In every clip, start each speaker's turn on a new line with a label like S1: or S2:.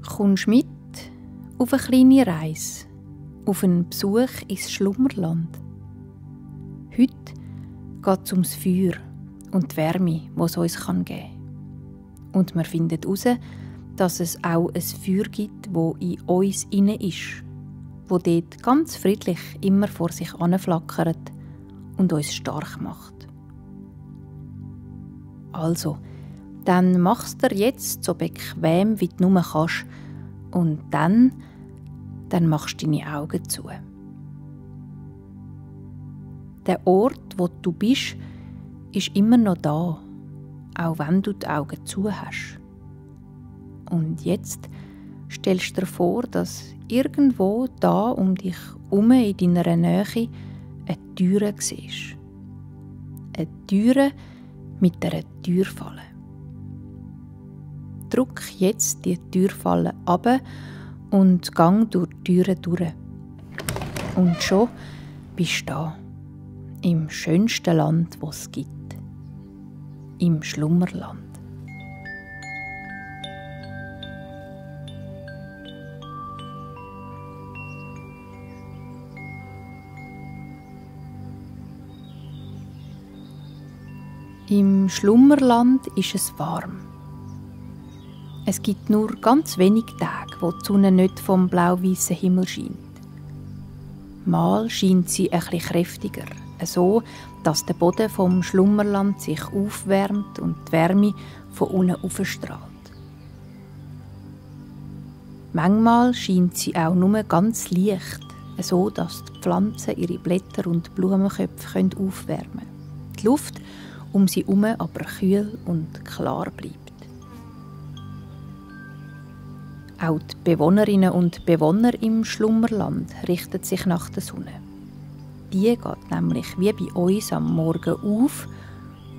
S1: Kommst mit auf eine kleine Reise, auf einen Besuch ins Schlummerland. Heute geht es ums Feuer und die Wärme, die es uns geben kann. Und wir finden heraus, dass es auch ein Feuer gibt, das in uns inne ist, das dort ganz friedlich immer vor sich anflackert und uns stark macht. Also, dann machst du dir jetzt so bequem, wie du nur kannst, und dann machst du deine Augen zu. Der Ort, wo du bist, ist immer noch da, auch wenn du die Augen zu hast. Und jetzt stellst du dir vor, dass irgendwo da um dich herum in deiner Nähe eine Türe siehst. Eine Türe mit einer Türfalle. Drück jetzt die Türfalle ab und gang durch die Türe durch. Und schon bist du da, im schönsten Land, das es gibt. Im Schlummerland. Im Schlummerland ist es warm. Es gibt nur ganz wenige Tage, wo die Sonne nicht vom blau-weißen Himmel scheint. Mal scheint sie ein bisschen kräftiger, so dass der Boden vom Schlummerland sich aufwärmt und die Wärme von unten aufstrahlt. Manchmal scheint sie auch nur ganz leicht, so dass die Pflanzen ihre Blätter und Blumenköpfe aufwärmen können. Die Luft um sie herum aber kühl und klar bleibt. Auch die Bewohnerinnen und Bewohner im Schlummerland richten sich nach der Sonne. Die geht nämlich wie bei uns am Morgen auf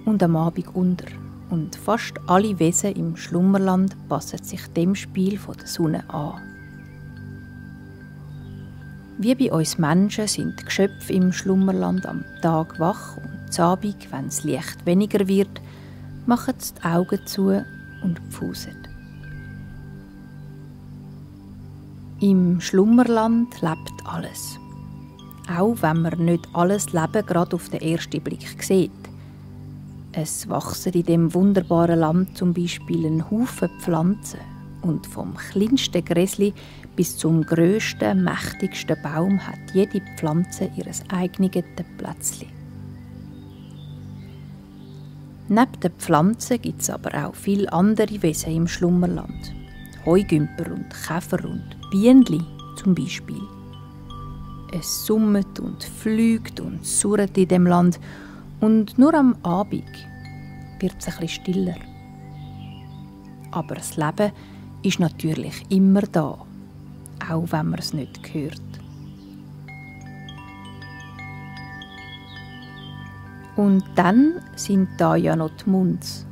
S1: und am Abend unter. Und fast alle Wesen im Schlummerland passen sich dem Spiel der Sonne an. Wie bei uns Menschen sind die Geschöpfe im Schlummerland am Tag wach und am Abend, wenn das Licht weniger wird, machen sie die Augen zu und pfusen. Im Schlummerland lebt alles. Auch wenn man nicht alles Leben gerade auf den ersten Blick sieht. Es wachsen in dem wunderbaren Land zum Beispiel ein Haufen Pflanzen und vom kleinsten Gräsli bis zum grössten, mächtigsten Baum hat jede Pflanze ihr eigenes Plätzchen. Neben den Pflanzen gibt es aber auch viele andere Wesen im Schlummerland. Heugümper und Käfer und Bienenli zum Beispiel. Es summt und fliegt und surrt in dem Land und nur am Abend wird es ein bisschen stiller. Aber das Leben ist natürlich immer da, auch wenn man es nicht hört. Und dann sind da ja noch die Muns.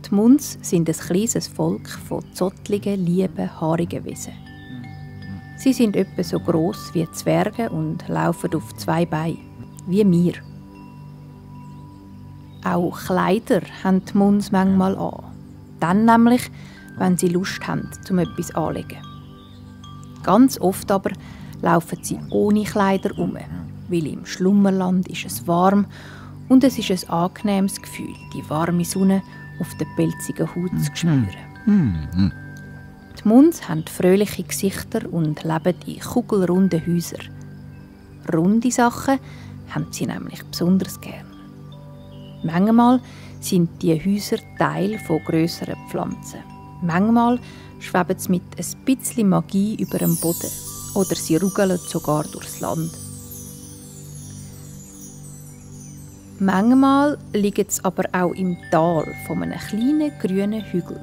S1: Die Muns sind ein kleines Volk von zottligen, lieben, haarigen Wesen. Sie sind etwa so gross wie Zwerge und laufen auf 2 Beinen, wie wir. Auch Kleider haben die Muns manchmal an. Dann nämlich, wenn sie Lust haben, um etwas anzulegen. Ganz oft aber laufen sie ohne Kleider um, weil im Schlummerland ist es warm und es ist ein angenehmes Gefühl, die warme Sonne auf der pelzigen Haut zu spüren. Die Muns haben fröhliche Gesichter und leben in kugelrunden Häusern. Runde Sachen haben sie nämlich besonders gern. Manchmal sind die Häuser Teil von grösseren Pflanzen. Manchmal schweben sie mit ein bisschen Magie über dem Boden oder sie rugeln sogar durchs Land. Manchmal liegen sie aber auch im Tal von einem kleinen grünen Hügel.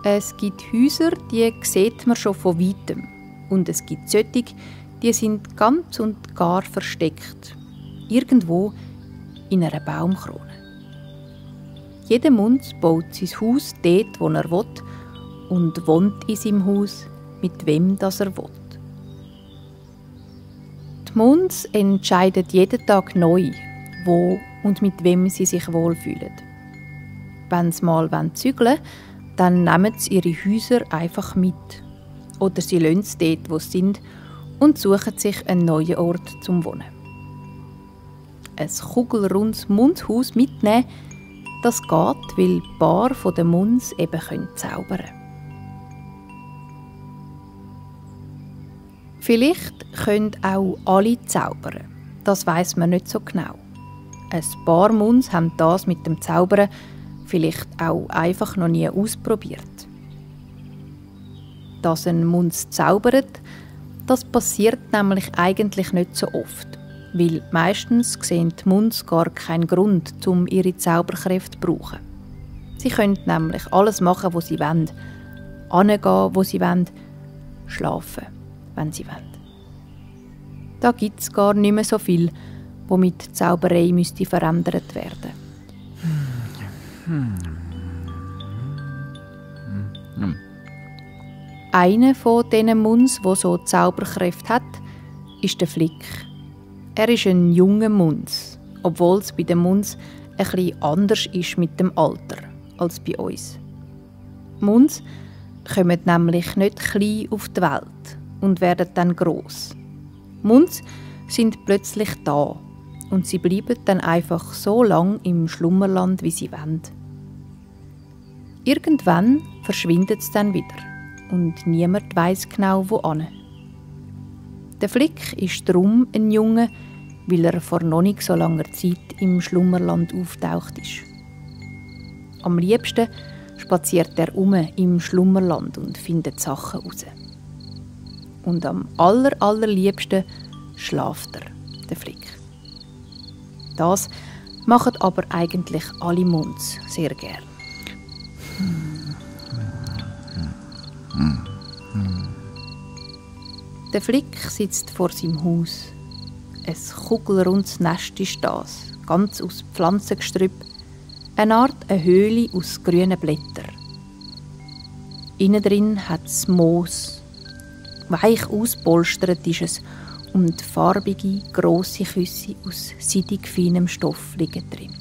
S1: Es gibt Häuser, die sieht man schon von weitem. Und es gibt solche, die sind ganz und gar versteckt. Irgendwo in einer Baumkrone. Jeder Muns baut sein Haus dort, wo er will, und wohnt in seinem Haus, mit wem das er will. Die Muns entscheiden jeden Tag neu, wo und mit wem sie sich wohlfühlen. Wenn sie mal zügeln wollen, dann nehmen sie ihre Häuser einfach mit. Oder sie lassen es dort, wo sie sind, und suchen sich einen neuen Ort zum Wohnen. Ein kugelrundes Mundshaus mitnehmen, das geht, weil ein paar von den Munds eben zaubern können. Vielleicht können auch alle zaubern. Das weiss man nicht so genau. Ein paar Munds haben das mit dem Zaubern vielleicht auch einfach noch nie ausprobiert. Dass ein Munds zaubert, das passiert nämlich eigentlich nicht so oft, weil meistens sehen die Munds gar keinen Grund, um ihre Zauberkräfte zu brauchen. Sie können nämlich alles machen, was sie wollen, hingehen, wo sie wollen, schlafen, wenn sie wollen. Da gibt es gar nicht mehr so viel, womit die Zauberei müsste verändert werden. Einer von diesen Munds, der so Zauberkräfte hat, ist der Flick. Er ist ein junger Munds, obwohl es bei den Munds ein bisschen anders ist mit dem Alter als bei uns. Munds kommen nämlich nicht klein auf die Welt und werden dann gross. Munds sind plötzlich da und sie bleiben dann einfach so lang im Schlummerland, wie sie wollen. Irgendwann verschwindet es dann wieder und niemand weiss genau, wohin. Der Flick ist darum ein Junge, weil er vor noch nicht so langer Zeit im Schlummerland auftaucht ist. Am liebsten spaziert er im Schlummerland und findet Sachen raus. Und am allerliebsten schlaft er, der Flick. Das machen aber eigentlich alle Munds sehr gern. Der Flick sitzt vor seinem Haus. Ein kugelrundes Nest ist das, ganz aus Pflanzengestrüpp, eine Art eine Höhle aus grünen Blättern. Innen drin hat es Moos. Weich auspolstert ist es und farbige, grosse Küsse aus seidig feinem Stoff liegen drin.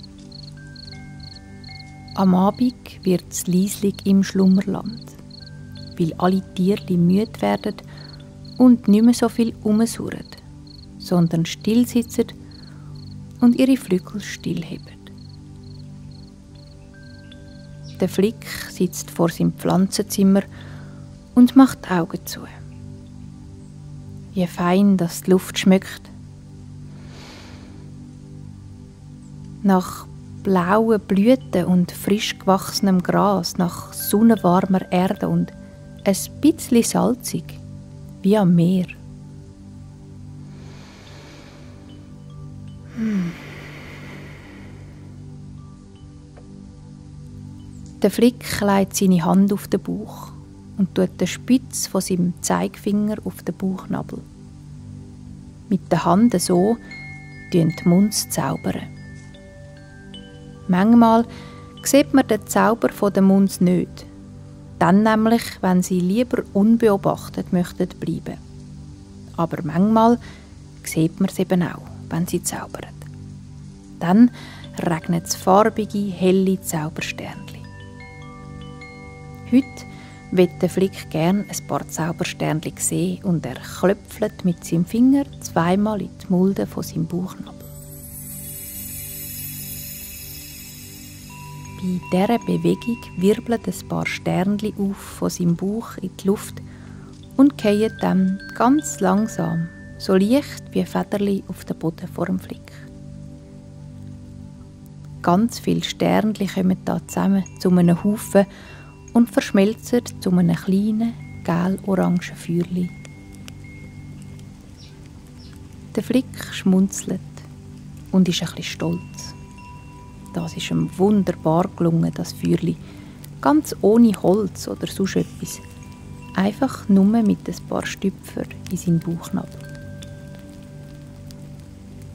S1: Am Abend wird es leislich im Schlummerland, weil alle Tiere müde werden und nicht mehr so viel rumsurren, sondern still sitzen und ihre Flügel stillheben. Der Flick sitzt vor seinem Pflanzenzimmer und macht die Augen zu. Wie fein, dass die Luft schmeckt. Nach blauen Blüten und frisch gewachsenem Gras, nach sonnenwarmer Erde und ein bisschen salzig, wie am Meer. Der Flick legt seine Hand auf den Bauch und tut den Spitz von seinem Zeigefinger auf den Bauchnabel. Mit der Hand so zaubern die Munds zaubern. Manchmal sieht man den Zauber der Munds nicht. Dann nämlich, wenn sie lieber unbeobachtet möchten bleiben. Aber manchmal sieht man es eben auch, wenn sie zaubern. Dann regnet es farbige, helle Zaubersternchen. Heute will der Flick gern ein paar Zaubersternchen sehen und er klöpfelt mit seinem Finger zweimal in die Mulde von seinem Bauchnabel. Bei dieser Bewegung wirbeln ein paar Sternchen auf von seinem Bauch in die Luft und fallen dann ganz langsam, so leicht wie Federli auf den Boden vor dem Flick. Ganz viele Sternchen kommen da zusammen zu einem Haufen und verschmelzen zu einem kleinen, gel-orangen Feuerchen. Der Flick schmunzelt und ist ein bisschen stolz. Das ist ihm wunderbar gelungen, das Feuerchen. Ganz ohne Holz oder sonst etwas. Einfach nur mit ein paar Stüpfer in seinen Bauchnabel.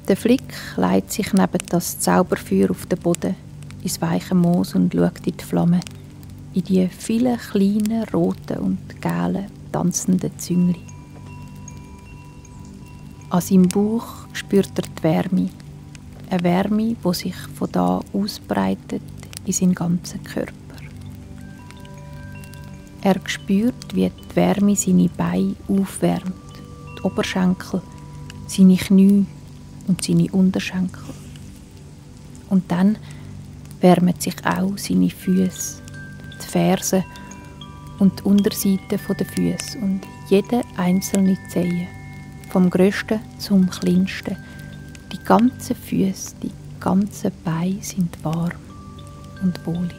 S1: Der Flick legt sich neben das Zauberfeuer auf den Boden, ins weiche Moos und schaut in die Flamme, in die vielen kleinen, roten und gelben, tanzenden Züngli. An seinem Bauch spürt er die Wärme. Eine Wärme, die sich von da ausbreitet in seinen ganzen Körper. Er spürt, wie die Wärme seine Beine aufwärmt, die Oberschenkel, seine Knie und seine Unterschenkel. Und dann wärmen sich auch seine Füße, die Fersen und die Unterseite der Füße und jede einzelne Zehe, vom grössten zum kleinsten. Die ganzen Füße, die ganzen Beine sind warm und wohlig.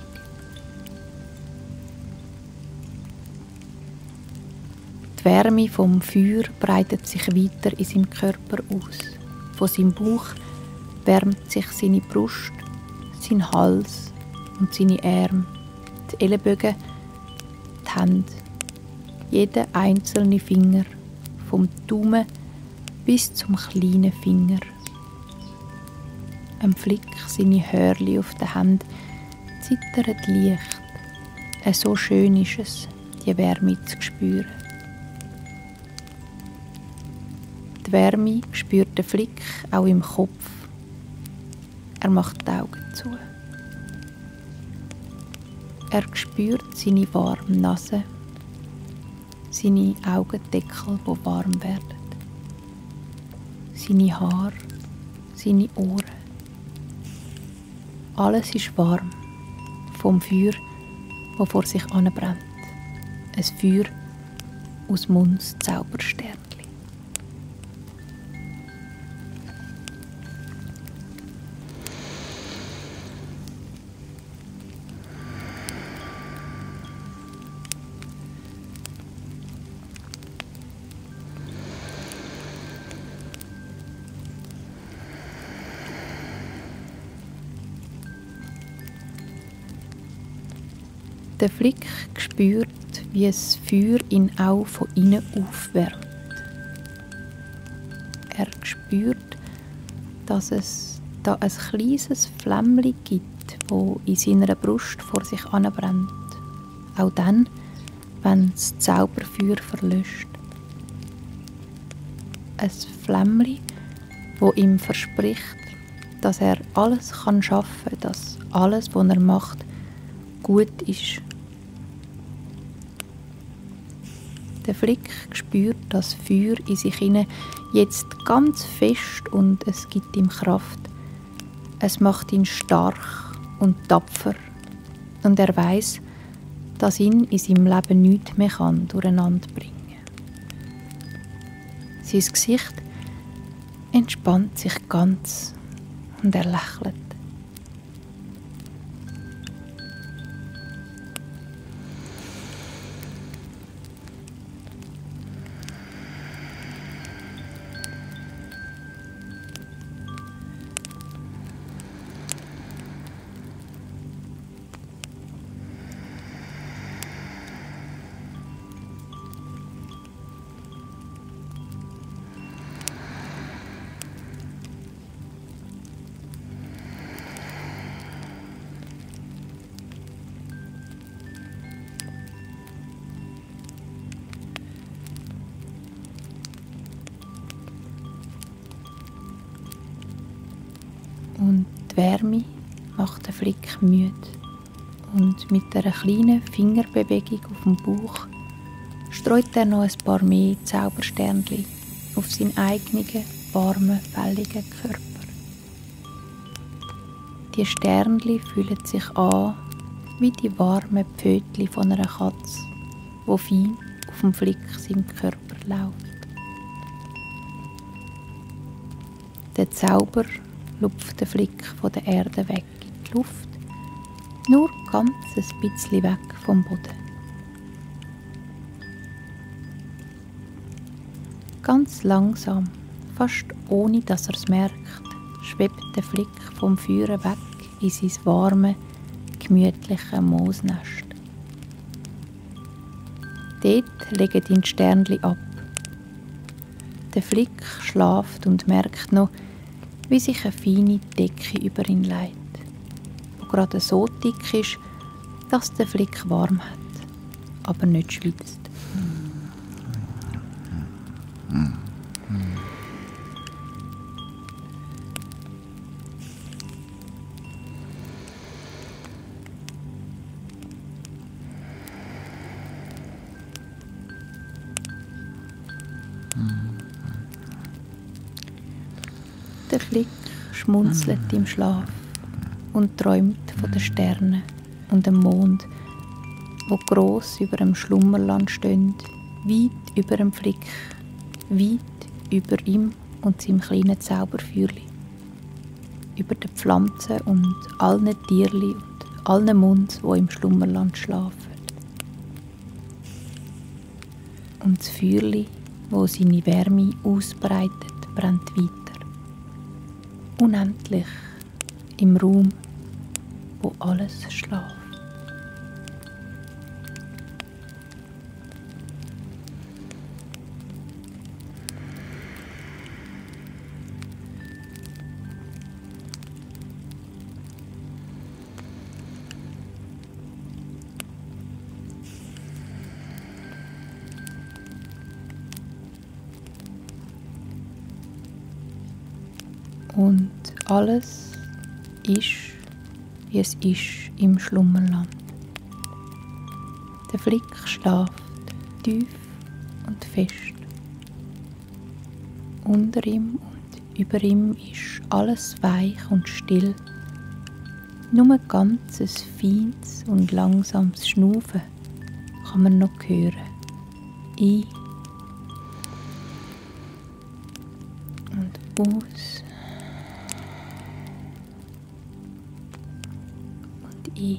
S1: Die Wärme vom Feuer breitet sich weiter in seinem Körper aus. Von seinem Bauch wärmt sich seine Brust, sein Hals und seine Arme, die Ellenbögen, die Hände, jeder einzelne Finger, vom Daumen bis zum kleinen Finger. Ein Flick seine Hörli auf den Händen zittert leicht. So schön ist es, die Wärme zu spüren. Die Wärme spürt den Flick auch im Kopf. Er macht die Augen zu. Er spürt seine warme Nase, seine Augendeckel, die warm werden, seine Haare, seine Ohren. Alles ist warm, vom Feuer, das vor sich anbrennt. Ein Feuer aus Munds Zaubersternli. Der Flick spürt, wie das Feuer ihn auch von innen aufwärmt. Er spürt, dass es da ein kleines Flämmchen gibt, das in seiner Brust vor sich anbrennt. Auch dann, wenn das Zauberfeuer verlöscht. Ein Flämmchen, das ihm verspricht, dass er alles schaffen kann, dass alles, was er macht, gut ist. Der Flick spürt das Feuer in sich hinein jetzt ganz fest und es gibt ihm Kraft. Es macht ihn stark und tapfer und er weiß, dass ihn in seinem Leben nichts mehr durcheinander bringen kann. Sein Gesicht entspannt sich ganz und er lächelt. Und die Wärme macht den Flick müde. Und mit einer kleinen Fingerbewegung auf dem Bauch streut er noch ein paar mehr Zaubersternchen auf seinen eigenen, warmen, fälligen Körper. Die Sternchen fühlen sich an wie die warmen Pfötchen von einer Katze, die fein auf dem Flick seinem Körper läuft. Der Zauber lupft den Flick von der Erde weg in die Luft, nur ganz ein bisschen weg vom Boden. Ganz langsam, fast ohne dass er es merkt, schwebt der Flick vom Feuer weg in sein warme, gemütliche Moosnest. Dort legen ihn die Sternchen ab. Der Flick schlaft und merkt noch, wie sich eine feine Decke über ihn legt, die gerade so dick ist, dass der Flick warm hat, aber nicht schwitzt. Der Flick schmunzelt im Schlaf und träumt von den Sternen und dem Mond, wo gross über dem Schlummerland stehen, weit über dem Flick, weit über ihm und seinem kleinen Zauberfeuerli, über den Pflanzen und allen Tierli und allen Munds, wo im Schlummerland schlafen. Und das Feuerli, wo seine Wärme ausbreitet, brennt weiter. Unendlich im Raum, wo alles schläft. Und alles ist, wie es ist im Schlummerland. Der Flick schläft tief und fest. Unter ihm und über ihm ist alles weich und still. Nur ein ganzes feines und langsames Schnaufen kann man noch hören. Ein und aus. Und ein.